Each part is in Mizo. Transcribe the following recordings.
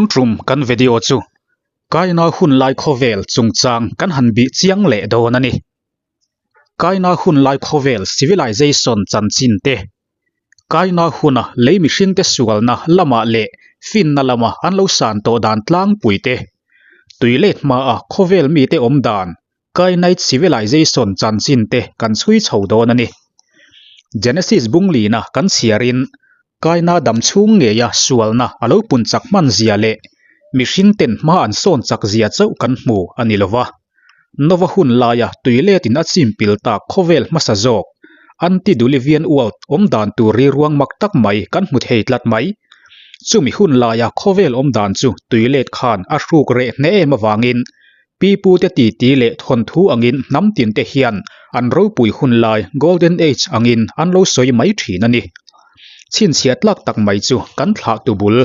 Tun tum kan video chu Kaina hun lai khawvel chungchang kan han bih chiang leh dawn a ni. Kaina hun lai khawvel civilization chanchin te, Kaina huna lei mihringte sualna lamah leh finna lama an lo san tawh dan tlangpui te, tui let hmaa khawvel mite awm dan Kainite civilization chanchin te kan chhui chho dawn a ni. Genesis bunglina kan chhiarin Kaina dam chhung ngeia sualna a lo pun chak hman zia leh mihring ten hma an sawn chak zia chauh kan hmu a ni lova. Nova hun laia tui letin a chim pil tak khawvel hmasa zawk, Antediluvian World awm dan tur riruang mak tak mai kan hmu thei tlat mai. Chumi hun laia khawvel awm dan chu tui let khan a hruk reh hne em avangin Pipute titi leh thawnthu angin hnam tinte hian an ropui hun lai Golden Age angin an lo sawi mai thin a ni. Chhinchhiah tlak tak mai chu kan thlah tu bul,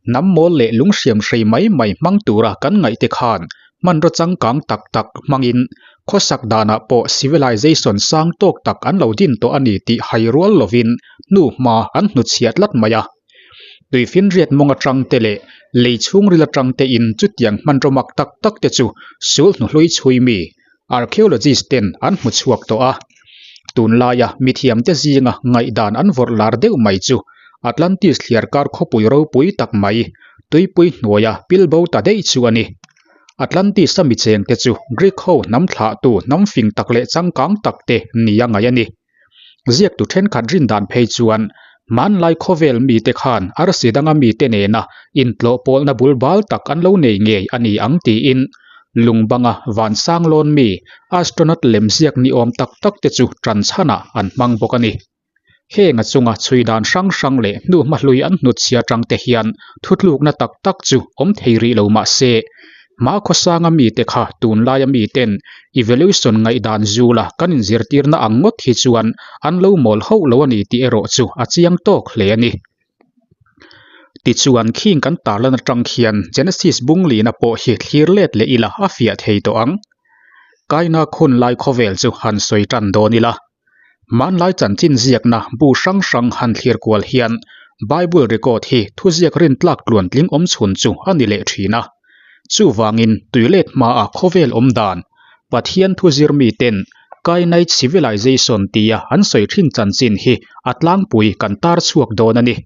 hnam mawl leh lunghriam hrei mai mai hmang tura kan ngaihte khan hmanraw changkang tak tak hmangin khawsak danah pawh civilization sang tawk tak an lo din tawh a ni tih hai rual lovin hnuhma an hnutchhiah tlat mai a. Tuifinriat mawng atang te leh lei chhungril atang te in chutiang hmanraw mak tak tak te chu sul hnuhlui chhui mi, archaeologist ten an hmu chhuak tawh a. Tunlaia mithiam te zinga ngaihdan an vawrh lar deuh mai chu Atlantis thliarkar khawpui ropui tak mai, tuipui hnuaia pilbo ta daih chu a ni. Atlantis a micheng te chu Greek ho hnam thlahtu hnam fing tak leh changkang tak te nia ngaih a ni. Ziaktu thenkhat rindan phei chuan hmanlai khawvel mite khan arsi danga mite nena intlawh pawlna bul bal tak an lo nei ngei a ni ang tiin lungbanga vansang lawn mi astronaut lem ziak ni awm tak tak te chu tan chhanah an hmang bawk a ni. Heng a chunga chhui dan hrang hrang leh hnuhma hlui an hnutchhia tang te hian thutlukna tak tak chu awm thei rih lo mah se Hma khawsanga mite kha tunlaia miten evolution ngaihdan zula kan inzirtirna ang ngawt hi chuan an lo mawl hauh lo a ni tih erawh chu a chiang tawk hle a ni. Tichuan khing kan tarlan atang khian Genesis bunglina pawh hi thlir let leh ila a fiah thei tawh ang. Kaina khun lai khawvel chu han sawi tan dawn ila. Hmanlai chanchin ziakna bu hrang hrang han thlir kual hian Bible record hi thuziak rintlak tluantling awm chhun chu a ni leh thin a. Chuvangin tuilet hmaa khawvel awm dan, Pathian thuzir miten Kainite Civilization tia an sawi thin chanchin hi a tlangpui kan tar chhuak dawn a ni.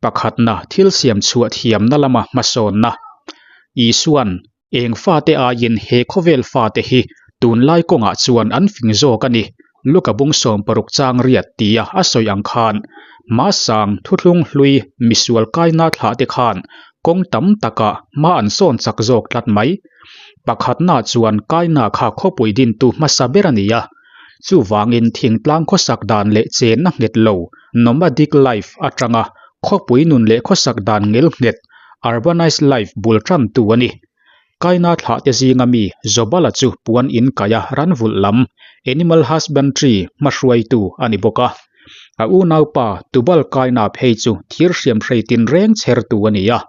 Pakhatna thil siam chhuah thiamna lama hmasawnna. Isuan Eng fate aiin he khawvel fate hi tunlai kawngah chuan an fing zawk a ni, Luka bung 60 chang riat tia a sawi ang khan hmasang thuthlung hlui misual kaina thlah te khan kawng tam takah hma an sawn chak zawk tlat mai. Pakhatna chuan kaina kha khawpui dintu hmasa ber a ni a, chuvangin thingtlang khawsak dan leh chenna nghet lo, nomadic life, atanga khawpui nun leh khawsak dan ngel nghet, Urbanized life bul tantu a ni. Kaina thlah te zinga mi Zobala chu puan in kaih a ran vulh lam, animal husbandry, hmahruaitu a ni bawk a. A unaupa Tubal Kaina phei chu thir hriam hrei tinreng chhertu a ni a.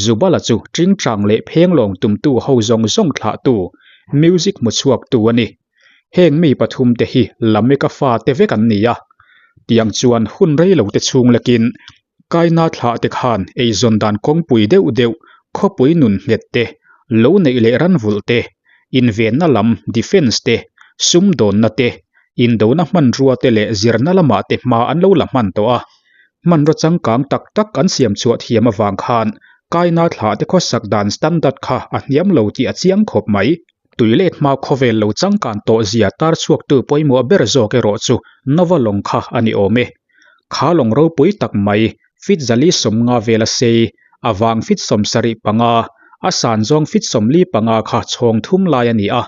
Zubala chu tingtang leh phenglawng tumtu ho zawng zawng thlahtu, music hmuchhuaktu a ni. Heng mi pathum te hi Lameka fa te vek an ni a. Tiang chuan hun rei lo te chhung lekin Kaina thlah te khan eizawn dan kawngpui deuh deuh, khawpui nun nghet te, lo neih leh ran vulh te, invenna lam, defence, te, sumdawnna te, indona hmanrua te leh zirna lamah te hma an lo la hman tawh a. Hmanraw changkang tak tak an siam chhuah thiam avang khan Kaina thlah te khawsak dan standard kha a hniam lo tih a chiang khawp mai. Tui let hma khawvel lo changkan tawh zia tar chhuaktu pawimawh ber zawk erawh chu Nova lawng kha a ni awm e. Kha lawng ropui tak mai, fit 450 vela sei, a vang fit 75, a san zawng fit 45 kha chhawng thum lai a ni a.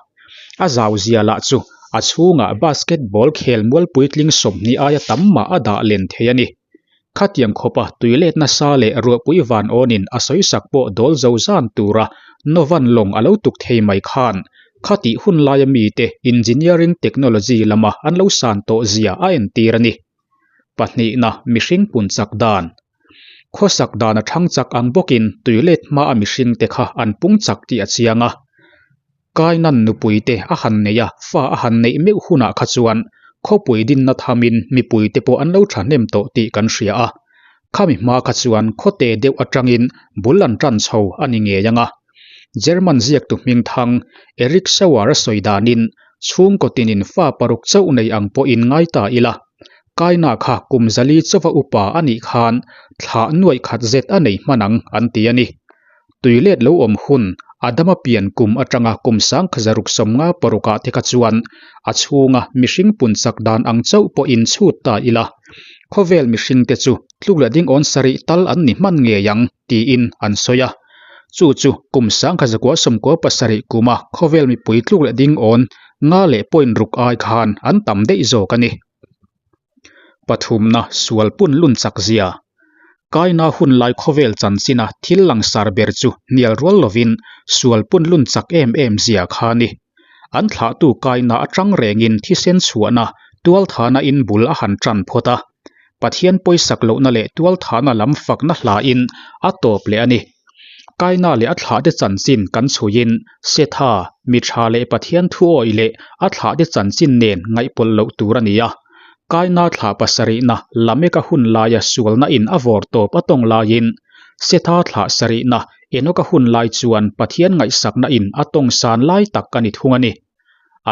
A zau zia lah chu a chhungah basketball khel mual puitling 20 aia tam mah a dah len thei a ni. Khatiang khawpa tui let nasa leh ruahpui van awnin a sawisak pawh dawl zo zan tura Novan lawng a lo tuk thei mai khan khatih hun laia mite engineering technology lama an lo san tawh zia a entir a ni. Pahnihna mihring pun chak dan. Khawsak dan a thang chak ang bawkin tui let hmaa mihringte kha an pung chak tih a chiang a. Kainan nupuite a han nei a, fa a han neih meuh hunah kha chuan khawpui dinna thamin mipuite pawh an lo thahnem tawh tih kan hria a. Khami hma kha chuan khawte deuh atangin bul an tan chho a ni ngei ang a. German ziaktu hmingthang Eric Sauer-a sawi danin chhungkaw tinin fa paruk chauh nei ang pawhin ngai ta ila, Kaina kha kum zali chauva upa a nih khan thlah nuaih khat zet a nei hman ang an ti a ni. Tui let lo awm hun Adama pian kum atanga kum sangkha zaruk sawmnga parukah te kha chuan a chhunga mihring pun chak dan ang chauh pawhin chhut ta ila, khawvel mihringte chu tluk leh ding awn sarih tal an ni hman ngei ang tiin an sawi a. Chu chu kum sangkha zakua sawmkua pasarih kuma khawvel mipui tluk leh ding awn nga leh point ruk ai khan an tam daih zawk a ni. Pathumna sual pun lun chak zia. Kaina hun lai khawvel chanchina thil langsar ber chu hnial rual lovin sual pun lun chak em em zia kha a ni. An thlahtu kaina atang rengin thisen chhuahna tualthana in bul a han tan phawt a. Pathian pawisak lohna leh tualthana lam fakna hlain a tawp leh a ni. Kaina leh a thlahte chanchin kan chhuiin Setha, mi tha leh Pathian thuawi leh a thlahte chanchin nen ngaihpawlh loh tur a ni a. Kaina thlah pasarihna Lameka hun laia sualna in a vawr tawp a tawng laiin Setha thlah sarihna Enoka hun lai chuan Pathian ngaihsakna in a tawng san lai tak a ni thung a ni.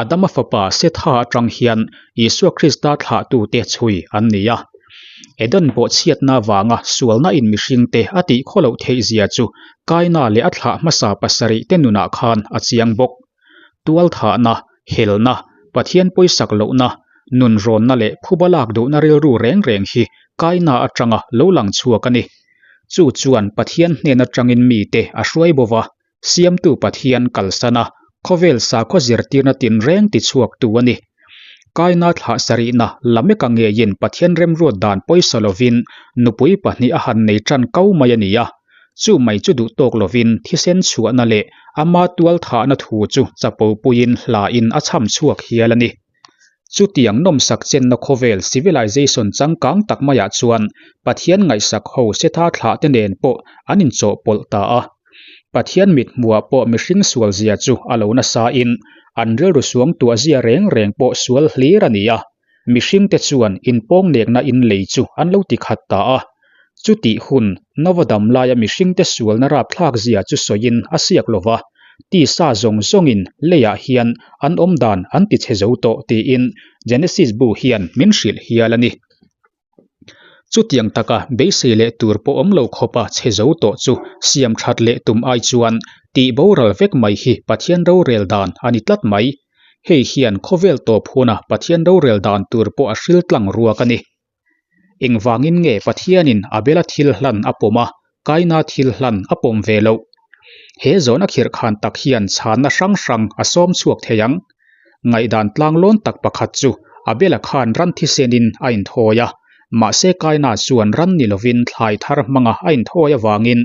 Adama fapa Setha atang hian Isua Krista thlahtute chhui an ni a. Eden bawhchhiatna vanga sualna in mihringte a tih khaw loh theih zia chu Kaina leh a thlah hmasa pasarih te nunah khan a chiang bawk. Tualthahna, helna, Pathian pawisak lohna, nunrawnna leh phuba lak duhna rilru reng reng hi Kaina atanga lo lang chhuak a ni. Chu chuan Pathian hnen atangin mite a hruai bo va, Siamtu Pathian kalsan a, khawvel sakhaw zirtirna tinreng tichhuaktu a ni. Kaina thlah sarihna Lameka ngeiin Pathian remruat dan pawisa lovin nupui pahnih a han nei tan kau mai a ni a. Chu mai chu duh tawk lovin thisen chhuahna leh ama tualthahna thu chu chapo puiin hlain a chham chhuak hial a ni. Chutiang nawmsak chenna khawvel civilization changkang tak maiah chuan Pathian ngaihsak ho Setha thlahte nen pawh an inchawhpawlh ta a. Pathian mithmuhah pawh mihring sual zia chu a lo nasain an rilru suang tuah zia reng reng pawh sual hlir a ni a. Mihringte chuan inpawngnekna inlei chu an lo tikhat ta a. Chutih hun, Nova dam laia mihringte sualna rapthlak zia chu sawiin a siak lo va, tisa zawng zawngin leiah hian an awm dan an ti chhe zo tawh tiin Genesis bu hian min hrilh hial a ni. Chutiang taka beisei leh tur pawh awm lo khawpa chhe zo tawh chu siam that leh tum ai chuan tih boral vek mai hi Pathian rorel dan a ni tlat mai. Hei hian khawvel tawp huna Pathian rorel dan tur pawh a hril tlang ruak a ni. Engvangin nge Pathianin Abela thil hlan a pawm a, Kaina thil hlan a pawm ve loh? He zawhna khirhkhan tak hian chhanna hrang hrang a sawm chhuak thei ang. Ngaihdan tlanglawn tak pakhat chu Abela khan ran thisenin a inthawi a, mahse Kaina chuan ran ni lovin thlai thar hmanga a inthawi avangin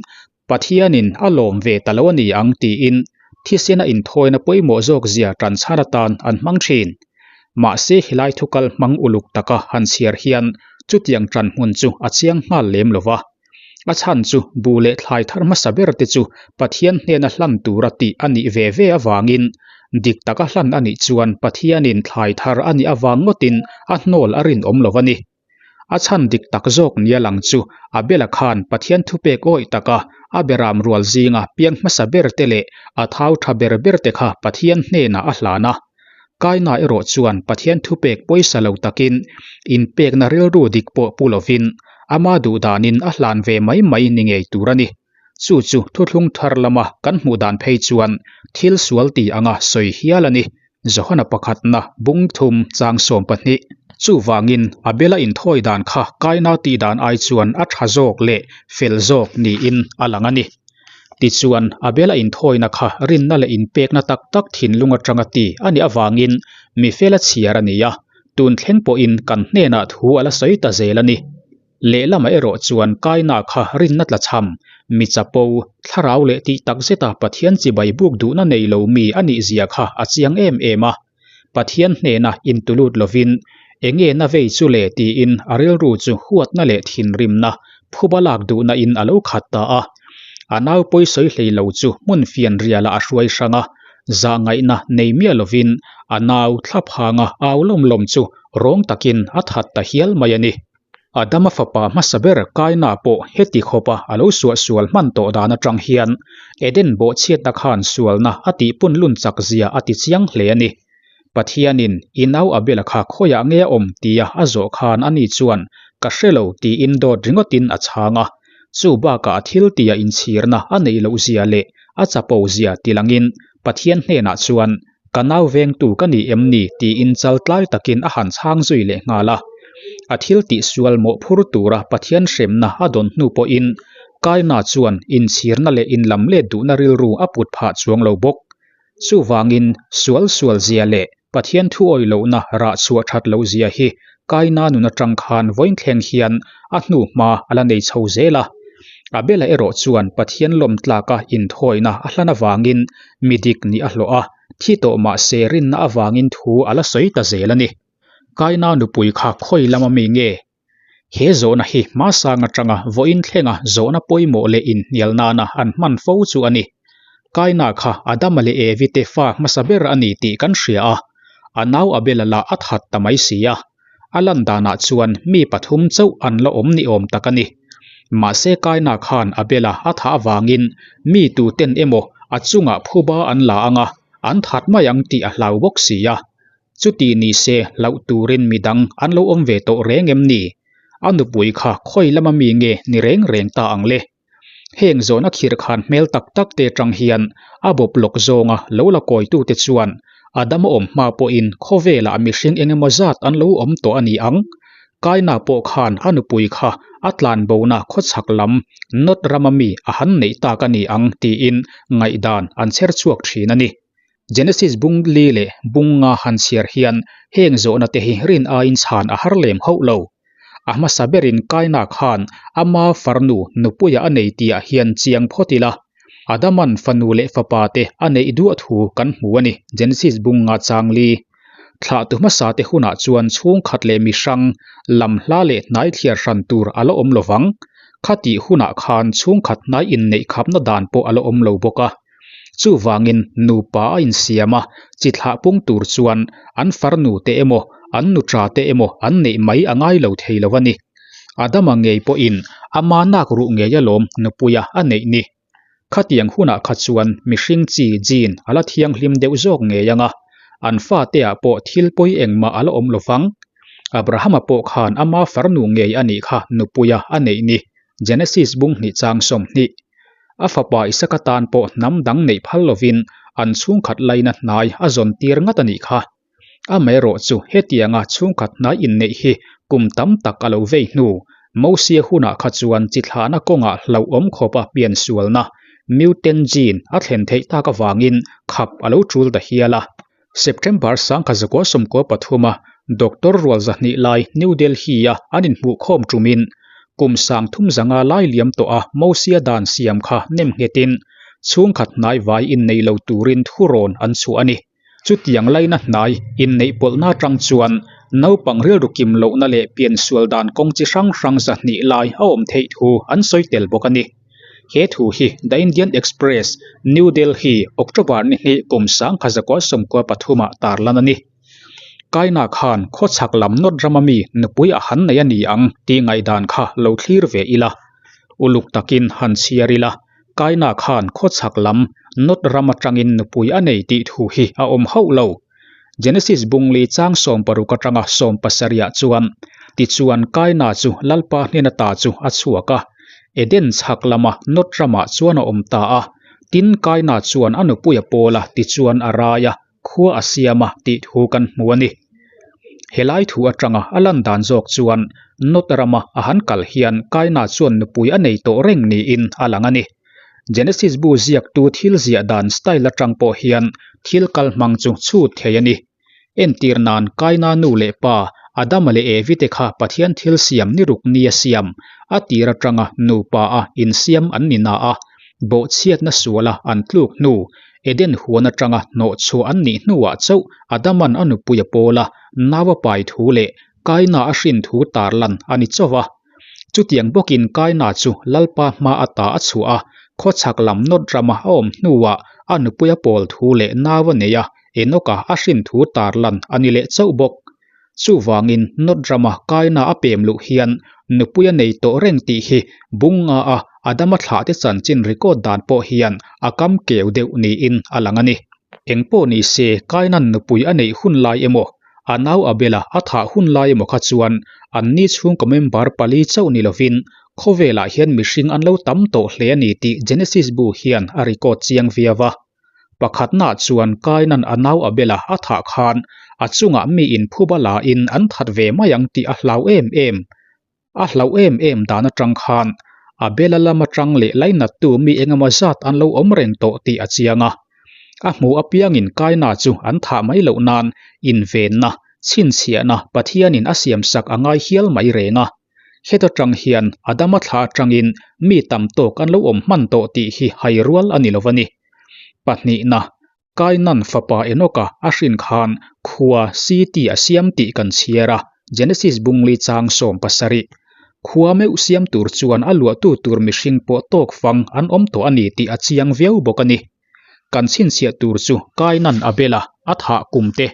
Pathianin a lawm ve ta lo a ni ang tiin thisena inthawina pawimawh zawk zia tanchhan atan an hmang thin. Mahse helai thukal hmang uluk taka han chhiar hian chutiang tan hmun chu a chiang nghal lem lo va. A chhan chu bu leh thlai thar hmasa ber te chu Pathian hnena hlan tura tih a nih ve ve avangin dik taka hlan a nih chuan Pathianin thlai thar a nih avang ngawtin a hnawl a rinawm lo a ni. A chhan dik tak zawk nia lang chu Abela khan Pathian thupek awih taka a beram rual zinga piang hmasa ber te leh a thau tha ber ber te kha Pathian hnenah a hlan a. Kaina erawh chuan Pathian thupek pawisa lo takin inpekna rilru dik pawh pu lovin ama duhdanin a hlan ve mai mai ni ngei tur a ni. Chu chu thuthlung thar lama kan hmuh dan phei chuan thil sual ti anga sawi hial a ni. Johana pakhatna bung thum chang 12. Chuvangin Abela inthawi dan kha Kaina tih dan ai chuan a tha zawk leh fel zawk niin a lang a ni. Tichuan Abela inthawina kha rinna leh inpekna tak tak thinlung atanga ti a nih avangin mi fela chhiar a ni a, tun thleng pawhin kan hnenah thu a la sawi ta zel a ni. Lehlamah erawh chuan Kaina kha rinna tlachham, mi chapo, thlarau leh tih tak zeta Pathian chibai buk duhna nei lo mi a nih zia kha a chiang em em a. Pathian hnena intulut lovin, Enge na vei chu le tiin a rilru chu huatna leh thinrimna, phuba lak duhna in a lo khat ta a. A nau pawi sawi hlei lo chu hmun fianrialah a hruai hrang a, zahngaihna nei miah lovin a nau thlaphanga au lawm lawm chu rawng takin a that ta hial mai a ni. Adama fapa hmasa ber Kaina pawh heti khawpa a lo suahsual hman tawh dan atang hian Eden bawhchhiatna khan sualna a tihpun lun chak zia a ti chiang hle a ni. Pathianin i nau Abela kha khawiah nge a awm tia a zawh khan ani chuan ka hre lo tiin dawt ringawtin a chhang a. Chu bakah a thil tia inchhirna a neih loh zia leh a chapo zia tilangin Pathian hnenah chuan Ka nau vengtu ka ni em ni? tiin chal tlai takin a han chhang zui leh nghal a. A thil tihsual mawhphur tura Pathian hremna a dawn hnu pawhin Kaina chuan inchhirna leh inlamlet duhna rilru a put phah chuang lo bawk. Chuvangin sual sual zia leh Pathian thu awih lohna rah chhuah that loh zia hi Kaina nun atang khan vawiin thleng hian a hnu hma a la nei chho zel a. Abela erawh chuan Pathian lawm tlaka inthawina a hlan avangin mi dik nih a hlawh a, thi tawh mah se rinna avangin thu a la sawi ta zel a ni. Kaina nupui kha khawi lama mi nge? He zawhna hi hmasang atanga vawiin thlenga zawhna pawimawh leh inhnial nana an hman fo chu a ni. Kaina kha Adama leh Evi te fa hmasa ber a ni tih kan hria a, a nau Abela lah a that ta mai si a. A lan danah chuan mi pathum chauh an la awm ni awm tak a ni. Mahse Kaina khan Abela a thah avangin mi tuten emaw a chungah phuba an la ang a, an that mai ang tih a hlau bawk si a. Chuti ni se hlauh turin midang an lo awm ve tawh reng em ni? A nupui kha khawi lama mi nge ni reng reng ta ang le? Heng zawhna khirh khan hmel tak tak te atang hian a bawp lawk zawnga lo la kawitute chuan Adama awm hma pawhin khawvelah mihring eng emaw zat an lo awm tawh a ni ang. Kaina pawh khan a nupui kha a tlanbona khawchhak lam Nod rama mi a han neih tak a ni ang tiin ngaihdan an chher chhuak thin a ni. Genesis bung li leh bung nga han chhiar hian heng zawhna te hi rin aiin chhan a har lem hauh lo. A hmasa berin Kaina khan ama farnu nupuia a nei tihah hian chiang phawt ila, Adaman fanu leh fapa te a neih duah thu kan hmu a ni, Genesis bung nga chang li. Thlahtu hmasa te hunah chuan chhungkhat leh mihrang, lam hla leh hnai thliar hran tur a la awm lo vang. Khatih hunah khan chhungkhat hnai inneih khapna dan pawh a la awm lo bawk a. Chuvangin nupa a insiam a, chi thlah pung tur chuan an farnu te emaw, an nuṭa te emaw an neih mai a ngai lo thei lo a ni. Adama ngei pawhin ama nak ruh ngei alawm nupuia a neih ni. Khatiang hunah kha chuan mihring chi gene a la thianghlim deuh zawk ngei ang a, an fateah pawh thil pawi engmah a la awm lo vang. Abrahama pawh khan ama farnu ngei a nih kha nupuia a neih ni. Genesis bung hnih chang 20. A fapa Isaka tan pawh hnam dang neih phal lovin an chhungkhat laina hnai a zawn tir ngat a nih kha. Amaherawh chu hetianga chhungkhat hnai inneih hi kum tam tak a lo vei hnu, Mosia hunah kha chuan chi thlahna kawngah hlauhawm khawpa piansualna, mutant gene, a thlen theih tak avangin khap a lo tul ta hial a. September 1993-a Doctor Rual zahnih lai New Delhi-a an inhmuhkhawm ṭumin kum sangthum zanga lai liam tawha Mosia dan siam kha nem nghetin chhungkhat hnai vai inneih lo turin thurawn an chhuah a ni. Chutiang laina hnai inneih pawlhna atang chuan naupang rilru kim lohna leh piansual dan kawng chi hrang hrang zahnih lai a awm theih thu an sawi tel bawk a ni. He thu hi The Indian Express, New Delhi, October ni hnih kum 1993 ah tarlan a ni. Kaina khan khawchhak lam North rama mi nupui a han nei a ni ang tih ngaihdan kha lo thlir ve ila. Uluk takin han chhiar ila, Kaina khan khawchhak lam North ram atangin nupui a nei tih thu hi a awm hauh lo. Genesis bungli chang 60 atanga 70 ah chuan, Tichuan Kaina chu Lalpa hnen ata chu a chhuak a, Eden chhak lama Nod ramah chuan a awm ta a. Tin, Kaina chuan a nupui a pawl a, tichuan a rai a, khua a siam a tih thu kan hmu a ni. Helai thu atanga a lan dan zawk chuan Nod rama a han kal hian Kaina chuan nupui a nei tawh reng niin a lang a ni. Genesis bu ziaktu thil ziah dan style atang pawh hian thil kal hmang chu chhut thei a ni. Entir nan Kaina nu leh pa Adama leh Evi te kha Pathian thil siam ni ruk nia siam, a tir atanga nupa a insiam an ni na a, bawhchhiatna suala an tluk hnu, Eden huan atanga hnawhchhuah an nih hnuah chauh Adaman a nupui a pawl a, nau a pai thu leh Kaina a hrin thu tarlan a ni chauh a. Chutiang bawkin Kaina chu Lalpa hma ata a chhuah a, khawchhak lam Nod rama a awm hnuah a nupui a pawl thu leh nau a nei a, Enoka a hrin thu tarlan a ni leh chauh bawk. Chuvangin Nod rama Kaina a pem luh hian nupui a nei tawh reng tih hi bung nga a Adama thlahte chanchin record dan pawh hian a kam keu deuh niin a lang a ni. Engpawh ni se Kainan nupui a neih hun lai emaw, a nau Abela a thah hun lai emaw kha chuan anni chhungkaw member pali chauh ni lovin khawvelah hian mihring an lo tam tawh hle a ni tih Genesis bu hian a record chiang viau a. Pakhatnaah chuan Kainan a nau Abela a thah khan a chungah mi inphuba la in an that ve mai ang tih a hlau em em. A hlauh em em dan atang khan Abela lam atang leh lainattu mi engemaw zat an lo awm reng tawh tih a chiang a. A hmuh apiangin Kaina chu an thah mai loh nan invenna, chhinchhiahna Pathianin a siamsak a ngai hial mai reng a. Heta tang hian Adama thla atangin mi tam tawk an lo awm hman tawh tih hi hai rual a ni lo a ni. Pahnihna, Kainan fapa Enoka a hrin khan khua city a siam tih kan chhiar a, Genesis bungli chang 70. Khua meuh siam tur chuan a luahtu tur mihring pawh tawk fang an awm tawh a ni tih a chiang viau bawk a ni. Kan chhinchhiah tur chu Kainan Abela a thah kum te,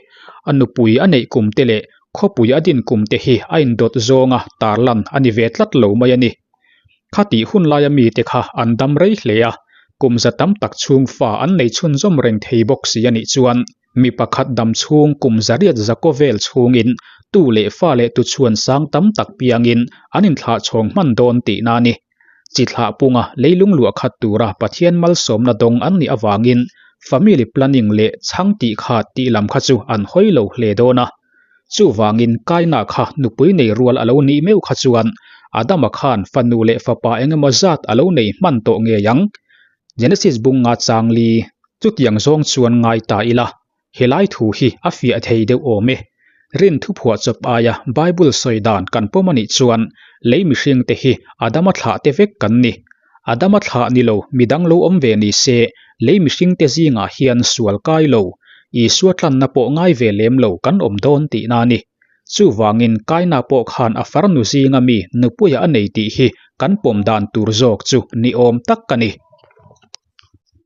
a nupui a neih kum te leh khawpui a din kum te hi a indawt zawnga tarlan a ni ve tlat lo mai a ni. Khatih hun laia mite kha an dam rei hle a, kum za tam tak chhung fa an nei chhunzawm reng thei bawk si a nih chuan mi pakhat dam chhung kum zariat zakaw vel chhungin tu leh fa leh tuchhuan sang tam tak piangin an inthlah chhawng hman dawn tihna a ni. Chi thlah punga leilung luah khat tura Pathian malsawmna dawng an nih avangin family planning leh chhang tih kha tih lam kha chu an hawi lo hle dawn a. Chuvangin Kaina kha nupui nei rual a lo nih meuh kha chuan Adama khan fanu leh fapa engemaw zat a lo nei hman tawh ngei ang. Genesis bung nga chang li. Chutiang zawng chuan ngai ta ila, Helai thu hi a fiah thei deuh awm e. Rin thu phuah chawp aia Bible sawi dan kan pawm a nih chuan lei mihringte hi Adama thlah te vek kan ni. Adama thlah ni lo midang lo awm ve ni se lei mihringte zingah hian sual kai lo, Isua tlanna pawh ngai ve lem lo kan awm dawn tihna a ni. Chuvangin Kaina pawh khan a farnu zinga mi nupuia a nei tih hi kan pawm dan tur zawk chu ni awm tak a ni.